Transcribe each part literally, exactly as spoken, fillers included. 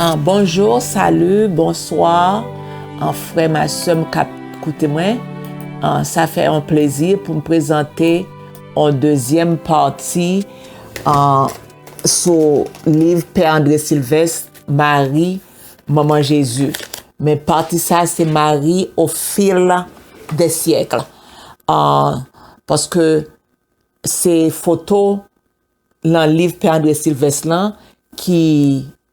Ah, bonjou, sali, bonswa, ah, frè m ak sè m k ap koute mwen. Ah, sa fè yon plezi pou m prezante yon dezyèm pati, ah, sou liv Pè André Sylvestre, Mari, Manman Jezi. Men pati sa se Mari au fil des siècles. Ah, paske se foto lan liv Pè André Sylvestre lan ki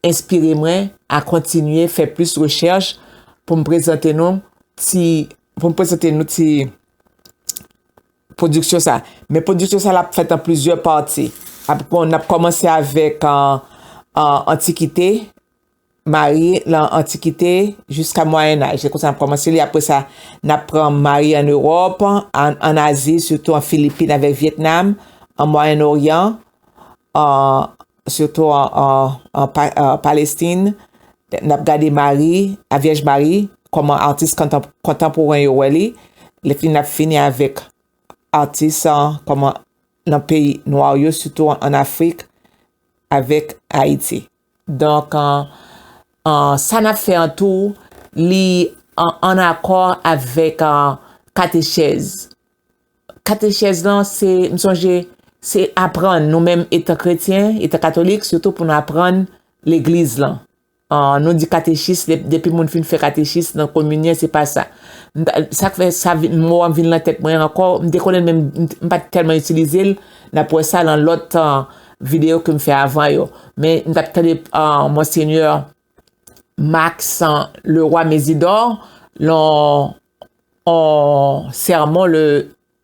enspire mwen a kontinye fè plis rechèch pou m prezante nou ti, pou m prezante nou ti pwodiksyon sa. Men pwodiksyon sa l ap fèt an plizyè pati. Ap, bon, n ap kòmanse avèk, ah, ah, Antikite, Mari lan Antikite jiska Mwayennaj. Se konsa n ap kòmanse li. Apre sa, n ap pran Mari an Ewòp, an, an Azi, sitou an Filipin avèk Vyetnam, an Mwayen Oryan, an, sitou an, an, an Pa-, an Palestin. N ap gade Mari, a Vyèj Mari, kòman atis kontan-, kontanporen yo wè li. Lè fini, n ap fini avèk atis, an, kòman nan peyi nwa yo, sitou an, an Afrik, avèk Ayiti. Donk, an, an, sa n ap fè an tou, li an, an akò avèk, an, katechèz. Katechèz lan, se, m sonje, se aprann nou menm etan kretyen, etan katolik, sitou pou nou aprann legliz lan. Ah, nou di katechis, de-, depi moun fin fè katechis nan kominyen, se pa sa. M ta-, sa k fè sa vin, mo a vin nan tèt mwen ankò, m te konnen l, men m, m pa t tèlman itilize l, n ap wè sa nan lòt, ah, videyo ke m fè avan yo. Men m t ap tande, ah, Monsenyè Max, ah, Leroy Mésidor, lan yon sèmon le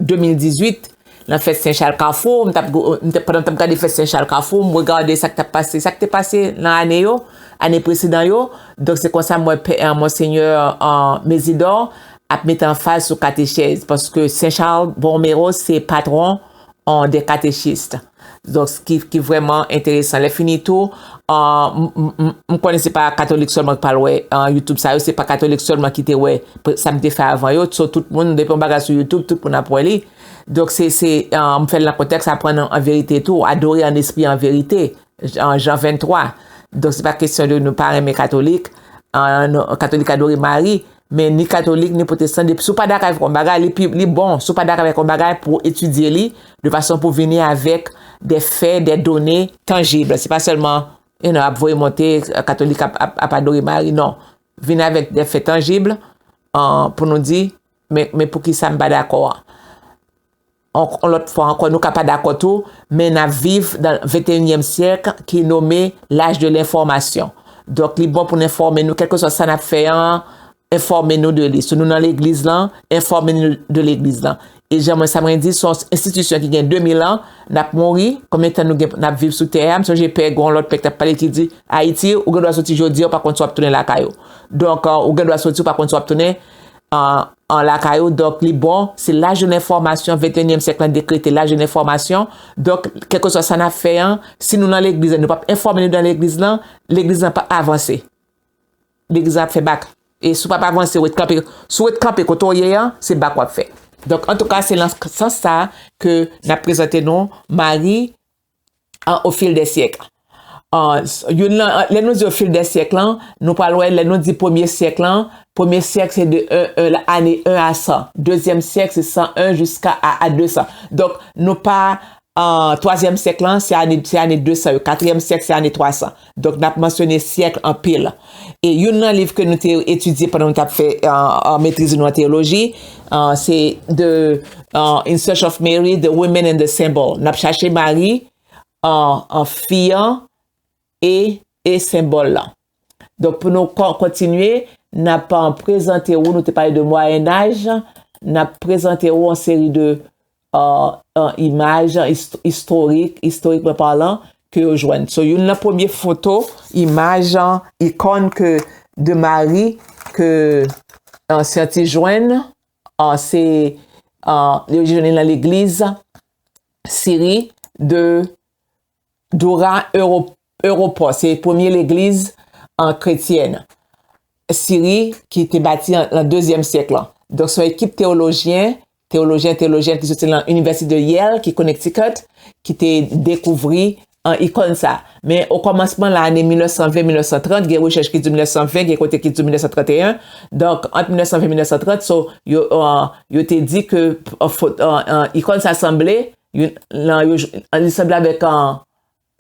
de mil dizuit, nan fèt Sen Chal Kafou, m t ap, m te, pandan m t ap gade fèt Sen Chal Kafou, m regade sa k t ap pase, sa k te pase nan ane yo, ane presedan yo. Donk, se konsa m wè pè, eh, Monsenyè, eh, Mésidor ap mete anfaz sou katechèz, paske Sen Chal Borromeo se patwon, eh, de katechis. Donk, ki, ki vrèman enteresan. Lè fini tou, eh, m, m, m, m konnen se pa katolik sèlman ki pral wè, eh, YouTube sa yo, se pa katolik sèlman ki te wè sa m te fè avan yo. So, tout moun, depi yon bagay sou YouTube, tout moun ap wè li. Donk, se, se, eh, m fè l nan kontèks aprann an, an verite tou, adore an espri an verite, Jan, Jan venntwa. Donk, se pa kesyon de nou pa renmen katolik, eh, non, katolik adore Mari, men ni katolik, ni pwotestan, depi, si w pa dakò avèk yon bagay, li pi, li bon, si w pa dakò avèk yon bagay, pou etidye li, de fason pou vini avèk de fè, de done tanjib. Se pa sèlman, you know, ap voye monte, eh, katolik ap, ap, ap adore Mari, non. Vini avèk de fè tanjib, eh, pou nou di, men, men poukisa m pa dakò a. On, on lòt fwa ankò, nou ka pa dakò tou, men n ap viv nan venteyinyèm syèk ki nome l'âge de l'information. Donk, li bon pou n enfòme nou, kèlkeswa sa n ap fè an, enfòme nou de li. Si nou nan legliz lan, enfòme nou de legliz lan. E jan mwen, sa mwen di, se yon enstitisyon ki gen de mil an, n ap mouri, konbyen tan nou gen, n ap viv sou tè a? M sonje pè, gen yon lòt pè ki t ap pale ki di, Ayiti, ou gen dwa soti jodi a, ou pa konn si w ap tounen lakay ou. Donk, eh, ou gen dwa soti, ou pa konn si w ap tounen, eh, an lakay ou. Donk, li bon, se l'âge de l'information, venteyinyèm syèk lan dekrete l'âge de l'information. Donk, kèlkeswa sa n ap fè an, si nou nan legliz lan, nou p ap enfòme nou nan legliz lan, legliz lan p ap avanse. Legliz lan ap fè bak. E si w p ap avanse, w ret kanpe, si w ret kanpe kote w ye an, se bak w ap fè. Donk, antouka, se nan sans sa ke n ap prezante nou Mari, ah, au fil des siècles. Ah, s-, youn nan, lè nou di au fil des siècles lan, nou pral wè, lè nou di premye syèk lan, premye syèk se de un, un, ane un a san. Dezyèm syèk se san un jiska a, a de san. Donk, nou pa, ah, twazyèm syèk lan, se ane, se ane de san yo. Katriyèm syèk, se ane twa san. Donk, n ap mansyone syèk anpil. E youn nan liv ke nou te etidye pandan nou t ap fè, ah, ah, metriz nou an teyoloji, ah, se The, ah, In Search of Mary, The Women and the Symbol. N ap chache Mari, an, an fi an e, e senbòl lan. Donk, pou nou kon-, kontinye, n ap, an, prezante ou, nou te pale de Mwayennaj, n ap prezante ou yon seri de, an, an, imaj, an, ist-, istorik, istorikman palan, ke yo jwenn. So, youn nan premye foto, imaj, an, ikòn ke de Mari, ke, an, syantis jwenn, an, se, an, yo jwenn li nan legliz Siri de Dura Euro-, Europos, se premye legliz, an, kretyèn Siri ki te bati an, nan dezyèm syèk lan. Donk, se yon ekip teyolojyen, teyolojyen, teyolojen ki soti nan Inivèsite de Yale, ki Connecticut, ki te dekouvri, an ikòn sa. Men o kòmansman lane mil nèf san ven, mil nèf san trant, gen rechèch ki di mil nèf san ven, gen kote ki di mil nèf san trant e en. Donk, ant mil nèf san ven e mil nèf san trant, so, yo, euh, yo te di ke, euh, fo- euh, euh, ikòn sa sanble, youn- nan- yo- li sanble avèk, euh,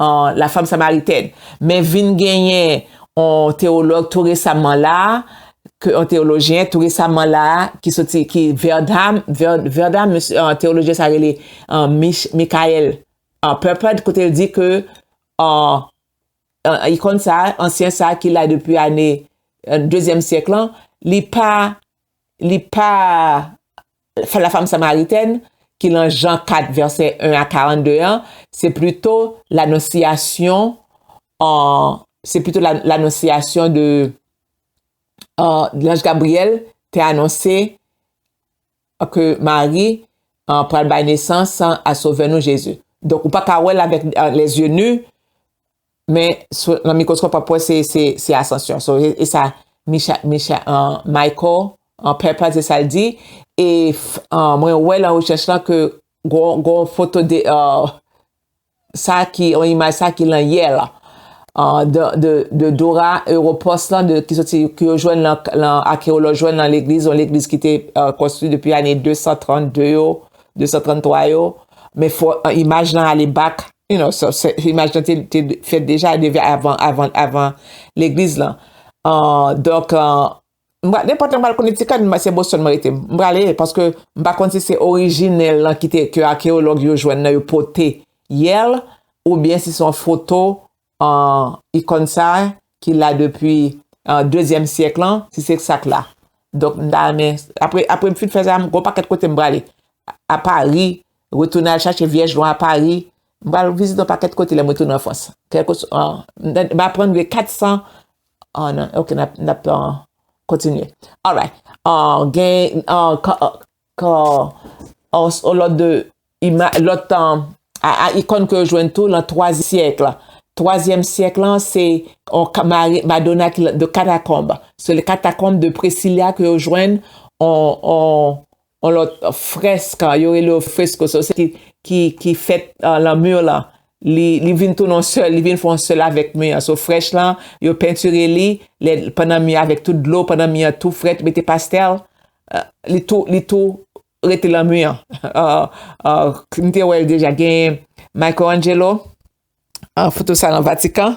euh, la femme samaritaine. Men vin genyen yon teyològ tou resaman la, ke yon teyolojyen tou resaman la, ki soti, ki Verdam, Ver- Verdam, mesye, euh, teyolojyen sa rele, euh, Mich- Michael, euh, Purpard, kote l di ke, euh, euh, ikòn sa, ansyen sa ki la depi ane, euh, dezyèm syèk lan, li pa, li pa la femme samaritaine ki lan Jan kat vèsè en a karannde an, se plito lanonsyasyon, euh, se plito la- lanonsyasyon de, euh, lanj Gabriyèl te anonse ke Mari, euh, pral bay nesans a Sovè nou Jezi. Donk, ou pa ka wè l avèk, euh, les yeux nus, men sou- nan mikwoskòp w ap wè se, se, se asansyon. So, e, e sa, Micha, Micha, euh, Michael, euh, Purpard, se sa l di. E f- euh, mwen wè lan rechèch lan ke gon, gon foto de, euh, sa ki, yon imaj sa ki lan yè la. Euh, de, de, de Dora Europost lan, de, ki soti, ki yo jwenn lan, lan akeyològ jwenn lan legliz, yon legliz ki te, euh, konstwi depi ane de san trannde yo, de san tranntwa yo. Men fò, euh, imaj lan ale back, you know, so, se, imaj lan te, te fèt deja, depi avan, avan, avan legliz lan. Euh, donk, euh, m pa- nenpòt lè m pral Connecticut, m- se Boston mwen rete. M prale, paske m pa konn si se orijinèl lan ki te, ke akeyològ yo jwenn nan, yo pote yè l, oubyen si se yon foto, euh, ikòn sa, ki la depi, euh, dezyèm syèk lan, si se sa k la. Donk, m ta renmen, apre, apre m fin fè sa, m gon pakèt kote m prale. A Pari, retounen al chache Vyèj Nwa a Pari. M pral vizite yon pakèt kote lè m retounen an Frans. Kèlkeswa, euh, m aprann de kat san, oh non, ok, n ap, n ap, euh, kontinye. Alright. Euh, gen, euh, ka- euh, ka- euh, lòt de ima- lòt, euh, a, a ikòn ke yo jwenn tou lan twazyèm syèk la. Twazyèm syèk lan, se yon ka- Mari- Madonna ki de katakonb. Se le katakonb de Priscilla ke yo jwenn on, on, on lòt frèsk, yo rele yo fresko, se ki, ki, ki fèt, euh, lan mi lan. Li, li vin tounen yon sèl, li vin fè yon sèl avèk mi an. So, frèsk lan, yo pentire li, lè, pandan mi an avèk tout dlo, pandan mi an tou frèt, mete pastèl, euh, li tou, li tou rete lan mi an. Euh, euh, m te wè l deja, gen Michelangelo, euh, foto sa lan Vatican.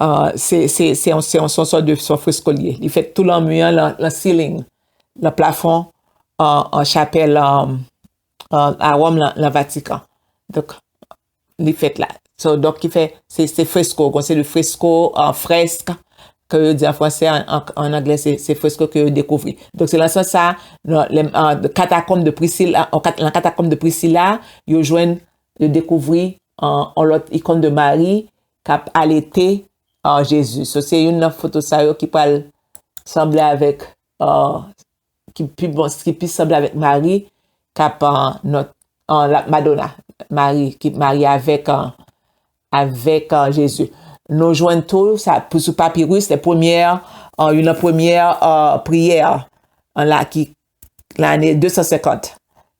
Euh, se, se, se yon, se yon, se yon sòt de, se yon fresko li ye. Li fèt tou lan mi an, lan, lan ceiling, lan plafon, euh, an chapèl, euh, euh, a Wòm, lan, lan Vatican. Donk, li fèt la. So, donk, ki fè, se, se fresko, kon se le fresko, euh, frèsk, ke yo di an fransè, an, an, an anglè, se, se fresko ke yo dekouvri. Donk, se lan sans sa, nan, lè, euh, katakonb de Priscilla, an kat- lan katakonb de Priscilla, yo jwenn, yo dekouvri, euh, yon lòt ikòn de Mari k ap alete, euh, Jezi. So, se youn nan foto sa yo ki pral sanble avèk, euh, ki pi bon, ki pi sanble avèk Mari, k ap, euh, nòt, euh, la Madonna, Mari, ki mari avèk, euh, avèk, euh, Jezi. Nou jwenn tou sa pou sou papiris, le premye, euh, youn nan premye, euh, priyè, euh, la ki lane de san senkant.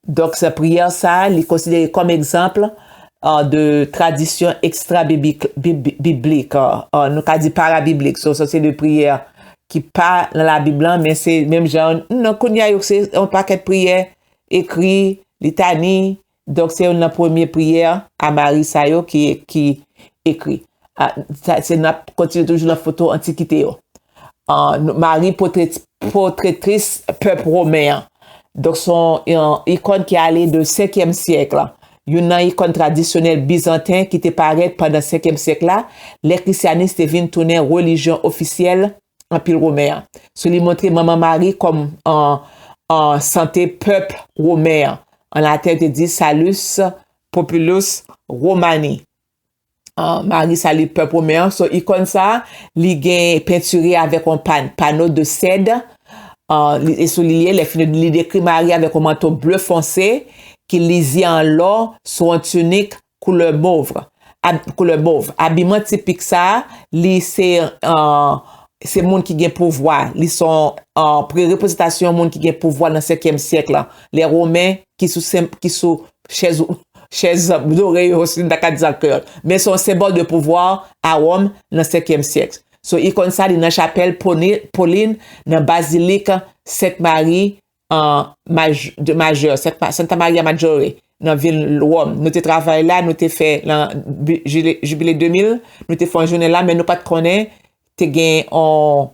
Donk, sa priyè sa, li konsidere kòm egzanp, euh, de tradisyon ekstra biblik, bib- biblik, euh, euh, nou ka di parabiblik. So, sa se de priyè ki pa nan Labib lan, men se menm jan, non, kounye a yo se yon pakèt priyè ekri, litani. Donk, se youn nan premye priyè a Mari sa yo ki, ki ekri. A, sa, se n ap kontinye toujou nan foto antikite yo. Ah, nou- Mari, pòtre- pòtretris pèp women an. Donk, se yon, yon ikòn ki ale de senkyèm syèk la. Youn nan ikòn tradisyonèl bizanten ki te parèt pandan senkyèm syèk la, lè krisyanis te vin tounen relijyon ofisyèl anpil Women an. So, li montre Manman Mari kòm, ah, ah, sante pèp women an. An laten, yo te di Salus Populus Romani. Ah, Mari sali pèp women an. So, ikòn sa, li gen pentire avèk yon pan- pano de sèd. Ah, li, e sou li ye, lè fini, li dekri Mari avèk yon manto ble fonse ki lizye an lò sou yon tinik koulè mov. Ab- koulè mov. Abiman tipik sa, li se, ah, se moun ki gen pouvwa. Li se yon, ah, pre- reprezantasyon moun ki gen pouvwa nan senkyèm syèk la. Lè Women ki sou senp- ki sou chèz chèz dore yo, si n ta ka di sa an kreyòl. Men se yon senbòl de pouvwa a Wòm nan senkyèm syèk. So, ikòn sa, li nan chapèl Poni- Polin, nan bazilik Sent Mari, an, Maj- de Majè, Sent Ma- Santa Maria Maggiore, nan vil Wòm. Nou te travay la, nou te fè nan bi- jile- jibile de mil, nou te fè yon jounen la, men nou pa t konnen te gen yon,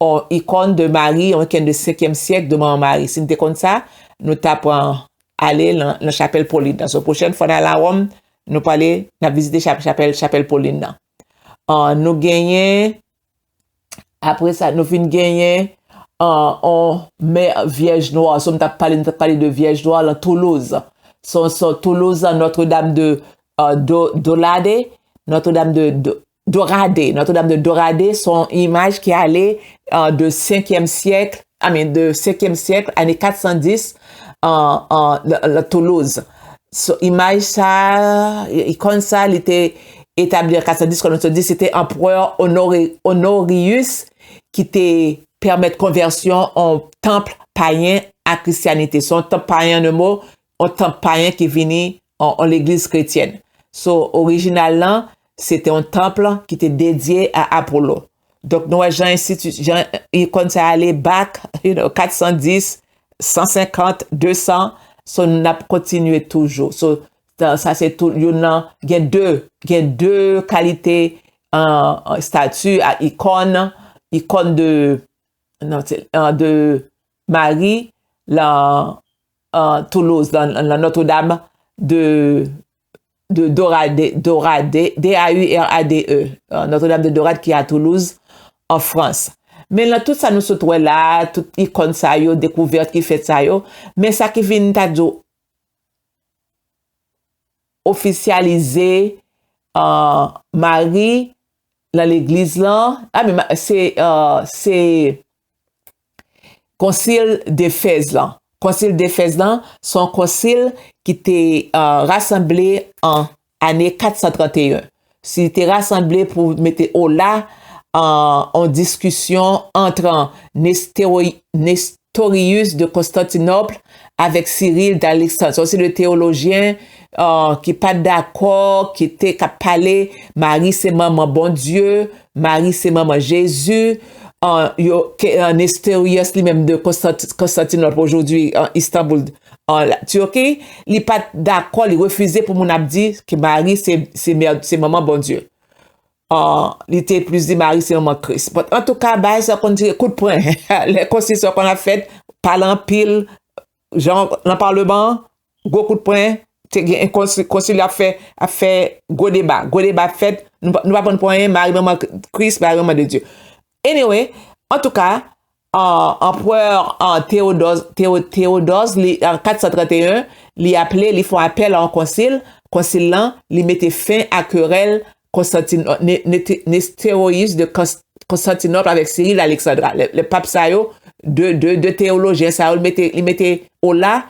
yon ikòn de Mari, yon ikòn de senkyèm syèk de Manman Mari. Si n te konn sa, nou ta pran ale nan, nan chapèl Polin nan. So, pwochèn fwa n al a Wòm, nou prale, n ap vizite chap- chapèl, chapèl Polin nan. An, nou genyen, apre sa, nou vin genyen, an, on mè vyèj nwa. So, m t ap pale, m t ap pale de vyèj nwa lan Toulouz. So, so, Toulouz, Notre-Dame de, an, Do- Dolade, Notre-Dame de, de Dorade. Notre-Dame de Dorade, se yon imaj ki ale, an, de senkyèm syèk, I mean, de senkyèm syèk, ane kat san dis, an, an, la, la Toulouse. So, imaj sa, ikòn sa, li te etabli an kat san dis, kòm nou te di, se te anperè Honori- Honorius ki te pèmèt konvèsyon yon tanp payen a Kristyanite. Se yon tanp payen, an mo, yon tanp payen ki vini an, an legliz kretyèn. So, orijinal lan, se te yon tanp ki te dedye a Apollo. Donk, nou wè jan enstiti- jan ikòn sa ale back, you know, kat san dis, san senkant, de san, so, n ap kontinye toujou. So, sa, sa se tou, youn nan, gen de, gen de kalite, an, an stati a ikòn, ikòn de, non, se, an, de Mari, la, an, Toulouse, la, la Notre-Dame de, de Dorade, Dorade, D A U R A D E, an, Notre-Dame de Dorade ki a Toulouse, an Frans. Men lan tout sa nou sot wè la, tout ikòn sa yo, dekouvèt ki fèt sa yo, men sa ki vin ta di w ofisyalize, an, Mari lan legliz lan, a, men ma- se, an, se Konsil Defèz lan. Konsil Defèz lan, se yon konsil ki te, an, rasanble an ane kat san trannteyen. Si te rasanble pou mete ola, an, an diskisyon ant Nestori- Nestorius de Constantinople avèk Cyril d'Alexandre. Se yon seri de teyolojyen, an, ki pa t dakò, ki te k ap pale Mari se manman Bondye, Mari se manman Jezi, an, yo, ke, an, Nestorius li menm de Konstanti- Konstantinòp ojodwi, an, Istanbul, an, la Turki, li pa t dakò, li refize pou moun ap di ke Mari se, se mè, se manman Bondye. An, li te plis di Mari se manman Kris. But antouka, bagay sa konn tire kout pwen. Lè konsil sa konn ap fèt, pale anpil, jan lan palman, gwo kout pwen, te gen konsil, konsil ap fè, ap fè gwo deba. Gwo deba ap fèt, nou pa, nou pa konn pou anyen, Mari manman Kris, Mari manman de Dye. Anyway, antouka, an, anperè, an, Théodose, Théo- Théodose, li, an kat san trannteyen, li aple, li fè yon apèl a yon konsil. Konsil lan, li mete fen a kerèl Konstantin, Ne- Ne- Nestorius de Kons- Konstantinòp avèk Cyril Alexandra. Lè, lè pap sa yo, de, de, de teyolojyen sa yo, li mete, li mete ola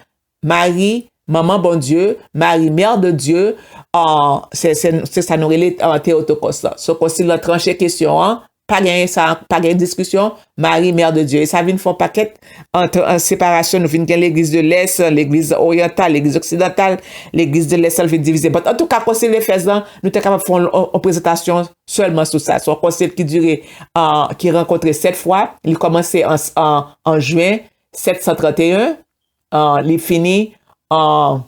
Mari, manman Bondye, Mari, mère de Dieu, an, se, se, se sa nou rele, an, Teyotokòs la. So, konsil lan tranche kesyon an, pa gen sa, pa gen diskisyon, Mari, mère de Dieu. E sa vin fè yon pakèt ant, an, separasyon, nou vin gen legliz de lès, legliz oryantal, legliz oksidantal, legliz de lès la vin divize. But antouka, konsil Efèz lan, nou te kapab fè yon, yon, yon prezantasyon sèlman sou sa. Se yon konsil ki dire, an, ki rankontre sèt fwa. Li kòmanse an, an, an jen sèt san trannteyen, an, li fini an,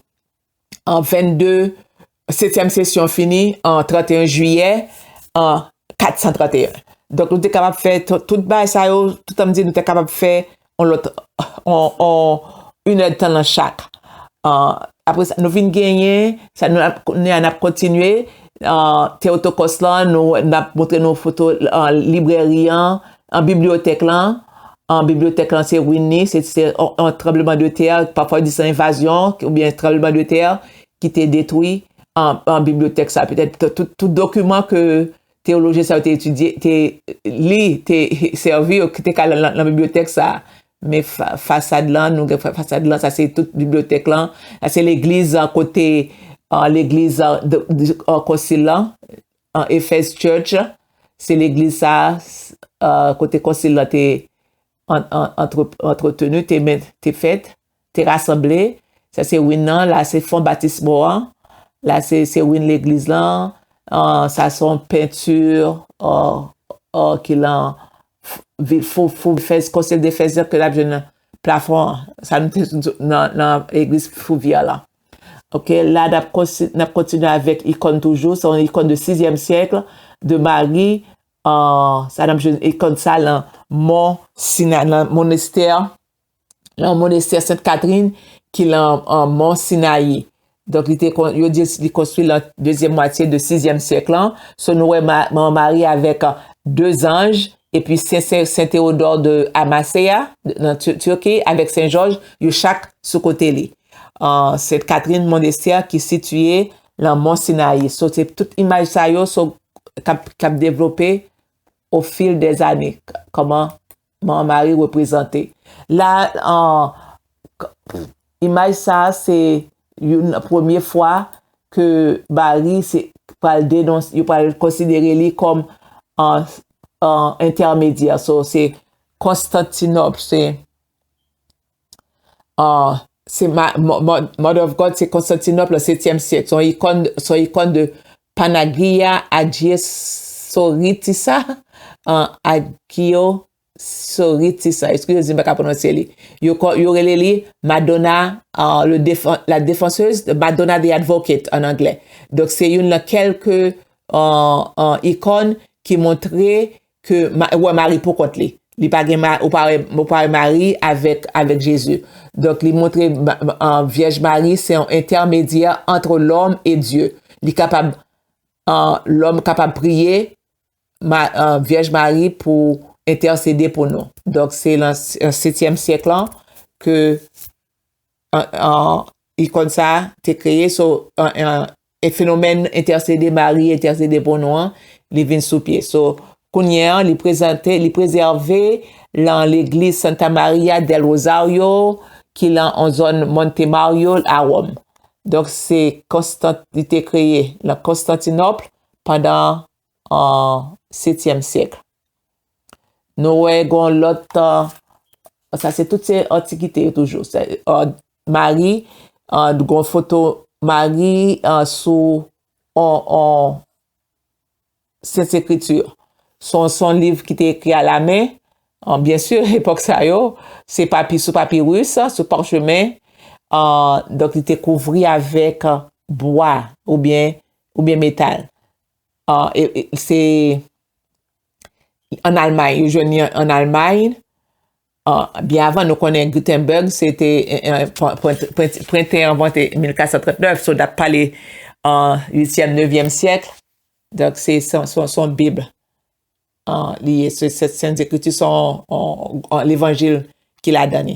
an vennde, setyèm sesyon fini an trannteyen jiyè, an kat san trannteyen. Donk, nou te kapab fè t- tout bagay sa yo, toutan m di, nou te kapab fè yon lòt, yon, yon, inèdtan nan chak. An, apre sa, nou vin genyen, sa nou ap, nou ap kontinye, an, Teyotokòs lan, nou, n ap montre nou foto, an, librèri an, an, bibliyotèk lan, an, bibliyotèk lan se rin li, se, se yon, yon tranbleman de tè, pafwa yo di se yon envazyon, oubyen tranbleman de tè ki te detwi, an, an, bibliyotèk sa. Petèt tout, tout, tout dokiman ke teyolojyen sa yo te etidye, te li, te sèvi yo, ki te ka lan, lan, lan bibliyotèk sa. Men fa- fasad lan, nou gen fa- fasad lan, sa se tout bibliyotèk lan. Sa se legliz, an, kote, an, legliz, an, de- de- an, konsil lan, an, Efèz Church. Se legliz sa, s- an, kote konsil lan te an- an- antre- antreteni, te men- te fèt, te rasanble. Sa se rin nan, la se fon batismo an. La, se, se ruin legliz lan. Ah, sa se yon penti, ah, ah, ki lan f-, vi-, fou, fou, fèz, konsèy de fèzè ke l ap jwenn nan plafon an. Sa nou te nan, nan legliz Fouvia la. Ok, la, n ap konsi-, n ap kontinye avèk ikòn toujou. Se yon ikòn de sizyèm syèk de Mari. Ah, sa n ap jwenn ikòn sa lan Mont Sina, lan monastè, lan monastè Sent Katrin, ki lan, ah, Mont Sinayi. Donk, li te kon-, yo di li konstwi lan dezyèm mwatye de sizyèm syèk lan. So, nou wè Ma-, Manman Mari avèk, ah, de zanj, epi Sen, Sen, Sen Tewodò de Amasya, nan Ti-, Tiki, avèk Sen Jòj, yo chak sou kote li. Ah, Sent Katrin Monastè ki sitiye lan Mont Sinayi. So, se tout imaj sa yo, so, k ap, k ap devlope au fil des années, k-, kòman Manman Mari reprezante. La, ah, k-, imaj sa a, se youn premye fwa ke Mari se pral denons-, yo pral konsidere li kòm an, an entèmedyè. So, se Konstantinòp, se, ah, se ma-, mo-, mo-, Mother of God, se Konstantinòp, le setyèm syèk. Se yon ikòn, se yon ikòn de Panagia Agiosoritisa, ah, Agio-, Soritisa, eskize m, m pa ka pwononse li. Yo ko-, yo rele li Madonna, ah, le défen-, la défenseuse, Madonna the Advocate an anglè. Donk, se youn nan kèlke, ah, ah, ikòn ki montre ke ma-, ou wè Mari pou kont li. Li pa gen ma-, ou pa wè, ou pa wè Mari avèk, avèk Jezi. Donk, li montre ma-, ma-, ah, Vyèj Mari se yon entèmedyè entre l'homme et Dieu. Li kapab, ah, lòm kapab priye, Ma-, ah, Vyèj Mari pou entèsede pou nou. Donk, se lan s-, setyèm syèk lan ke, ah, ah, ikòn sa a te kreye. So, ah, ah, e fenomèn entèsede Mari, entèsede pou nou an, li vin sou pye. So, kounye a, li prezante, li prezève lan legliz Santa Maria del Rosario, ki lan an zòn Monte Mario, a Wòm. Donk, se Konstant-, li te kreye lan Konstantinòp pandan an setyèm syèk. Nou wè gon lòt, ah, sa se tout se antikite yo toujou. Se, ah, Mari, ah, gon foto Mari, ah, sou on, on Sent Ekriti. Se on, se on liv ki te ekri a la men. Ah, byen si, epòk sa yo, se papi sou papiris, sou pachemen. Ah, donk, li te kouvri avèk, ah, bwa oubyen, oubyen metal. Ah, e, e, se ann Almay, yo jwenn li ann, ann Almay. Ah, byen avan, nou konnen Gutenberg, se te, eh, eh, pwen-, pwen-, pwen-, pwenten envante mil kat san trant nèf, so n ap pale, ah, uityèm, nevyèm syèk. Donk, se, se, se, se yon Bib, ah, li ye, se, se Sent Ekriti, se yon, yon, yon levanjil ki ladan li.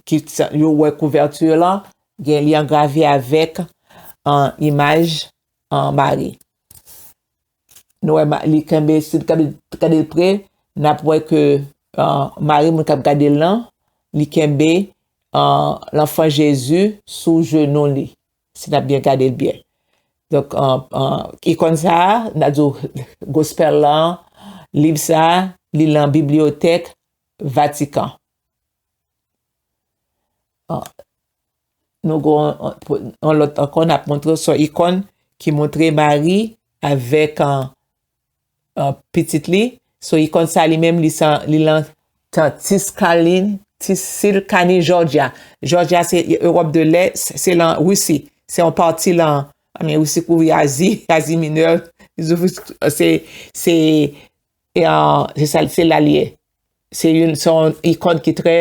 Ki, yo wè kouvèti lan, gen li angrave avèk, ah, imaj, ah, Mari. Nou wè Ma-, li kenbe, si n gade, gade l pre, n ap wè ke, ah, Mari, moun k ap gade l lan, li kenbe, ah, Lanfan Jezi sou jenou li, si n ap byen gade l byen. Donk, ah, ah, ikòn sa a, n a di w, gospèl lan, liv sa a, li lan bibliyotèk Vatikan. Ah, nou gon, on, on lòt ankò, n ap montre w, se yon ikòn ki montre Mari avèk, ah, ah, pitit li. Se yon ikòn sa li menm, li san, li lan tan Tiscalin, Tiscalcani, Georgia. Georgia, se Ewòp de Lès, se lan Risi. Se yon pati lan, I mean, Risi kouvri Azi, Azi Minè, se, se, e, ah, se sa, se la li ye. Se youn, se yon ikòn ki trè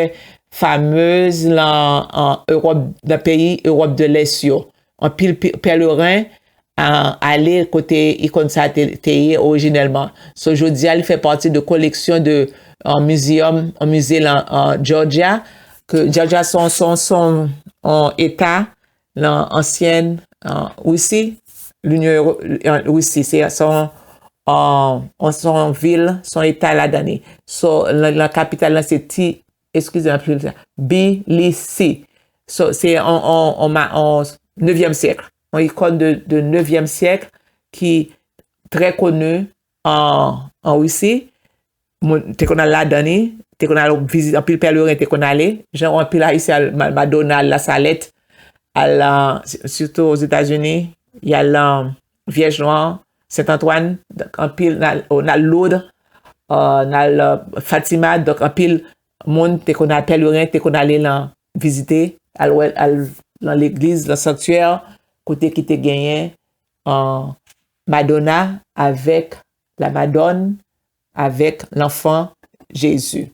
famez lan, an Ewòp, nan peyi Ewòp de Lès yo. Anpil pe-, pèleren, ah, ale kote ikòn sa te, te ye orijinèlman. So, jodi a, li fè pati de koleksyon de, ah, museum, an mize lan, ah, Georgia, ke Georgia se yon, se yon, se yon, yon eta lan ansyèn, ah, Risi, Linyon Ewo-, ah, Risi, se, se yon, ah, se yon vil, se yon eta ladan li. So, lan, lan kapital lan se Ti-, eskize m, Tbilisi. So, se on, on, on ma-, on nevyèm syèk. On ikòn de, de nevyèm syèk ki trè koni an, an Risi. Moun te konn al ladan li, te konn al vizit, anpil pèleren te konn ale. Jan anpil Ayisyen al Ma-, Madonna, al Lasalèt, al, ah, si-, sitou Ozetazini, y al nan Vyèj Nwa, Sent Antwàn, anpil, n al, n al Loud, euh, n al, euh, Fatima, donk anpil moun te konn al pèleren, te konn ale nan vizite, al wè, al nan legliz, nan sanktyè, kote ki te genyen, euh, Madonna avèk la Madone avèk l'enfant Jésus.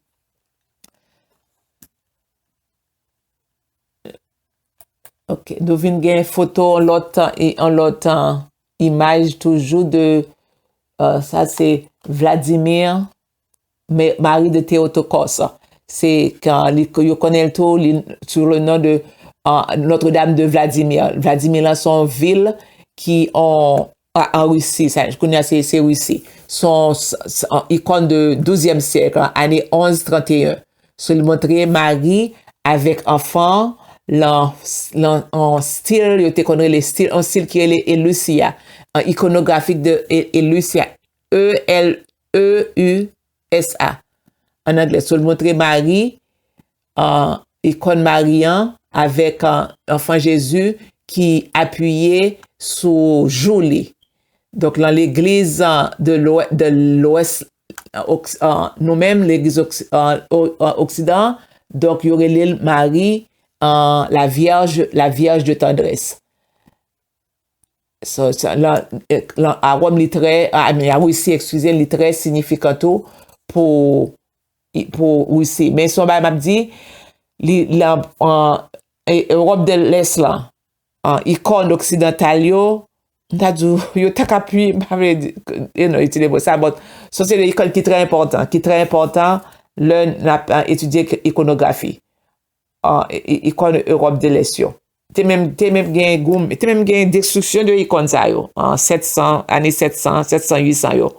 Ok, nou vin gen foto, yon lòt, yon lòt, euh, imaj toujou de, euh, sa se Vladimir, Mari de Theotokos. Se kan li, yo konnen l tou, li, sou le non de, euh, Notre-Dame de Vladimir. Vladimir la se yon vil ki an, an, an Risi, sa, kounye a se, se Risi. Se yon, s-, s-, yon ikòn de douzyèm syèk, ane onz tranteyen. So, li montre Mari avèk anfan, lan, lan, an stil, yo te konn rele stil, an stil ki rele Elusia, an ikonografik de E-, Elusia, E L E U S A. An anglè, so, li montre Mari, an, ikòn Mari an, avèk, an, anfan Jezi ki apiye sou jou li. Donk, lan legliz, an, de lwè-, de lwès, an, oks-, an, nou menm, legliz oks-, an, o-, an, oksidan, donk, yo rele l Mari, an, la Vierge, la Vierge de tendresse. So, so, lan, eh, lan, a Wòm, li trè, a, a Risi, eskize, li trè siyifikan tou pou, pou Risi. Men se yon bagay m ap di, li, lan, an, e, Ewòp de Lès lan, an, ikòn oksidantal yo, m ta di w, yo ta ka pi, m pa vle di, e non, itilize mo sa, but, so se de ikòn ki trè enpòtan, ki trè enpòtan lè n ap, an, etidye ikonografi, an, i-, i-, ikòn Ewòp de Lès yo. Te menm, te menm gen goum, te menm gen destriksyon de ikòn sa yo, an sèt san, ane sèt san, sèt san, uit san yo.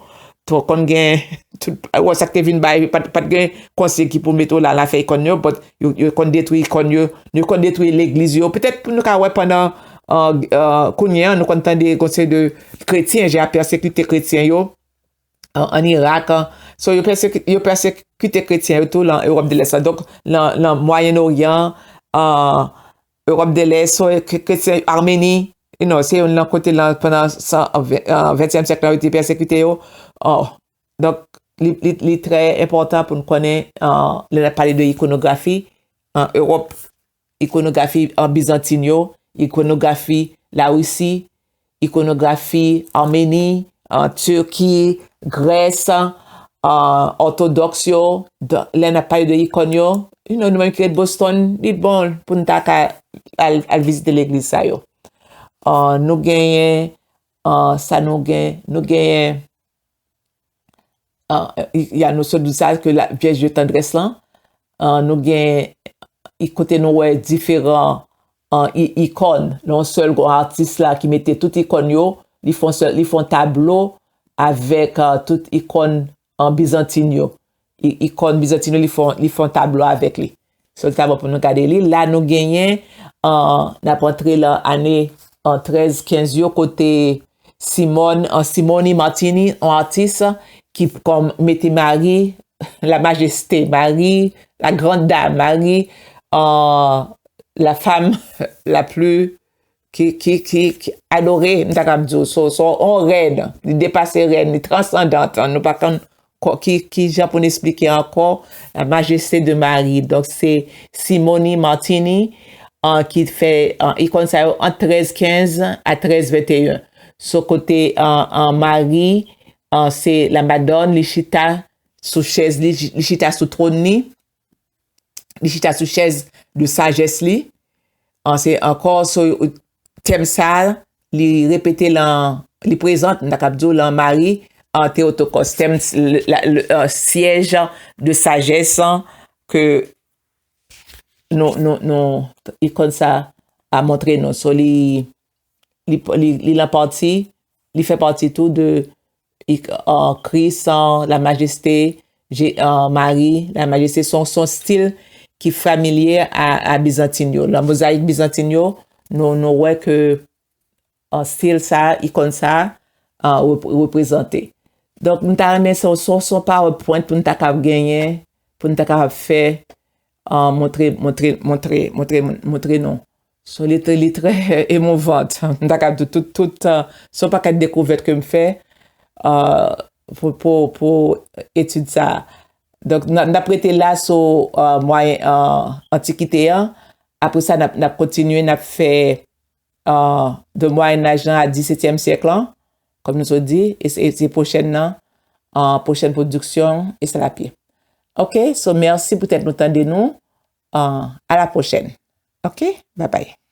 Donk, kòm gen, tout, wè, sa k te vin bay, pa t, pa t gen konsiy ki pou mete w la, la fè ikòn yo, but yo, yo konn detwi ikòn yo, yo konn detwi legliz yo. Petèt pou nou ka wè pandan, an, an, kounye a, nou konn tande konsèy de kretyen, jan y ap pèsekite kretyen yo, an, an Irak, an. So, yo pèsekite, yo pèsekite kretyen yo tou lan Ewòp de Lès la. Donk, lan, lan Mwayen Oryan, an, Ewòp de Lès, so, kre-, kretyen Armeni, you know, se youn nan kote lan, pandan san, ven-, an, ventyèm syèk la, yo te pèsekite yo. Oh, donk, li, li, li trè enpòtan pou n konnen, an, lè n ap pale de ikonografi, an Ewòp, ikonografi, an, bizantin yo, ikonografi Larisi, ikonografi Armeni, an, Tiki, Grès, an, òtodòks yo, dan-, lè n ap pale de ikòn yo, you know, nou menm ki ret Boston, li bon pou n ta ka al, al vizite legliz sa yo. An, nou genyen, an, sa nou gen, nou genyen, an, y a nou sot di sa ke la Vierge de tendresse lan, an, nou gen i-, kote nou wè diferan, an, i-, ikòn, nan yon sèl gwo atis la ki mete tout ikòn yo, li fè yon sèl, li fè yon tablo avèk, an, tout ikòn, an, bizantin yo. I-, ikòn bizantin yo, li fè, li fè yon tablo avèk li. Se yon tablo pou nou gade li. La, nou genyen, an, n ap antre lan ane, an, trèz kenz yo, kote Simone, an, Simone Martini, yon atis ki kòm mete Mari, la majeste, Mari, la grande dame, Mari, an, la femme la plus ki, ki, ki, ki adore, m ta kab di w, so, so, on rèn, li depase rèn, li transandant, nou pa konn ko-, ki, ki jan pou n esplike ankò, la majeste de Mari. Donk, se Simone Martini, an, ki fè, an, ikòn sa yo ant trèz kenz a trèz venteyen. So, kote, an, an, Mari, an, se la Madone, li chita sou chèz li, li chita sou twòn li. Li chita sou chèz de sajès li. An, se ankò, so, tèm sa, li repete lan, li prezant, m ta kab di w, lan Mari, an, Theotokos, tèm, le, la, le, euh, siège de sagesse, an, ke nou, nou, nou, ikòn sa a montre nou. So, li, li, li, li lan pati, li fè pati tou de, euh, Kris, euh, la majeste, Je-, euh, Mari, la majeste, se yon, se yon stil ki familye a, a bizantin yo. Lan mozayik bizantin yo, nou, nou wè ke, euh, stil sa, ikòn sa, euh, rep-, reprezante. Donk, m ta renmen se yon, se yon, se yon PowerPoint pou n ta kab genyen, pou n ta kab fè, euh, montre, montre, montre, montre, montre nou. So, li, li trè emouvant. M ta ka di tout, tout, uh, se yon pakèt dekouvèt ke m fè, uh, pou, pou, pou etid sa. Donk, n ap rete la sou, uh, mwayen, uh, antikite an. Apre sa, n ap, n ap kontinye, n ap fè, uh, de Mwayen Aj lan a disetyèm syèk lan, kòm nou sot di, e se, e se pwochèn nan, uh, pwochèn pwodiksyon, e sa lapye. Ok, so mèsi poutèt nou tande nou. Uh, à la prochaine. Ok, bye bye.